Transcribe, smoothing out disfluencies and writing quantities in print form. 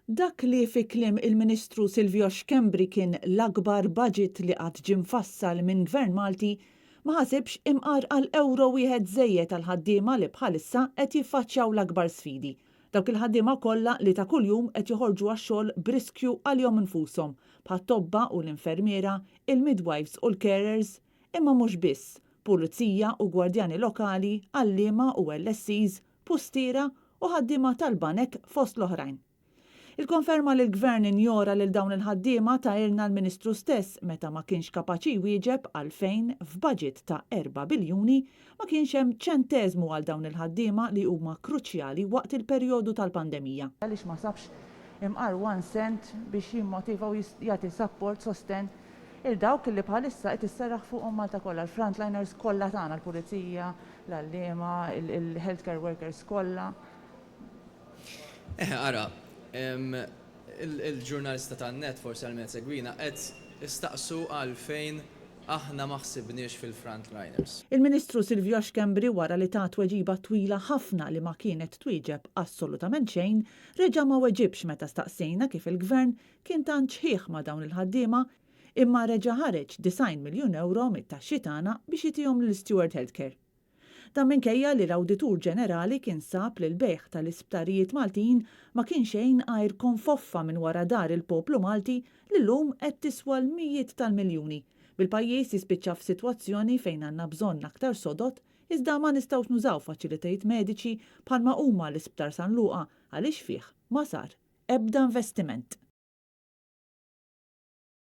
Dak li fi kliem il-Ministru Silvio Schembri kien l-akbar budget li qatt ġie mfassal minn Gvern Malti, ma ħasibx imqar għal ewro wieħed żejjed għall-ħaddiema li bħalissa qed jiffaċċjaw l-akbar sfidi. Dawk il-ħaddiema kollha li ta' kuljum qed joħorġu għax-xogħol b'riskju għalihom infushom, bħat-tobba u l-infermiera, il-midwives u l-carers, imma mhux biss, pulizija u gwardjani lokali, għalliema u LSEs, pustiera u ħaddiema tal-banek fost l-oħrajn. Il-konferma li l-Gvern injora lil dawn il-ħaddiema tahielna l-Ministru stess meta ma kienx kapaċi jwieġeb għalfejn f'baġit ta' 4 biljuni ma kienx hemm ċenteżmu għal dawn il-ħaddiema li huma kruċjali waqt il-perjodu tal-pandemija. Għaliex ma sabx imqar one cent biex jimmotiva u jagħti support, sostenn, 'il dawk li bħalissa qed isserraħ fuqhom Malta kollha, l-frontliners kollha tagħna, l-pulizija, l-għalliema, il-healthcare workers kollha. Eħe, ara, il-ġurnalista tan-NET, forsi għal min qed isegwina, qed istaqsu għalfejn aħna ma ħsibniex fil-frontliners. Il-Ministru Silvio Schembri wara li ta tweġiba twila ħafna li ma kienet twieġeb assolutament xejn, reġa' ma weġibx meta staqsejna kif il-Gvern kien tant xħiħ ma' dawn il-ħaddiema imma reġa' ħareġ 90 miljun ewro mit-taxxi tagħna biex jtihom lil Steward Healthcare. Dan minkejja li l-Awditur Ġenerali kien sab li l-bejgħ tal-isptarijiet Maltin ma kien xejn għajr konfoffa minn wara dar il-poplu Malti li llum qed tiswa l-mijiet tal-miljuni, bil-pajjiż jispiċċa f'sitwazzjoni fejn għandna bżonn aktar sodod iżda ma nistgħux nużaw faċilitajiet mediċi bħalma huma l-Isptar San Luqa għaliex fih ma sar ebda investiment.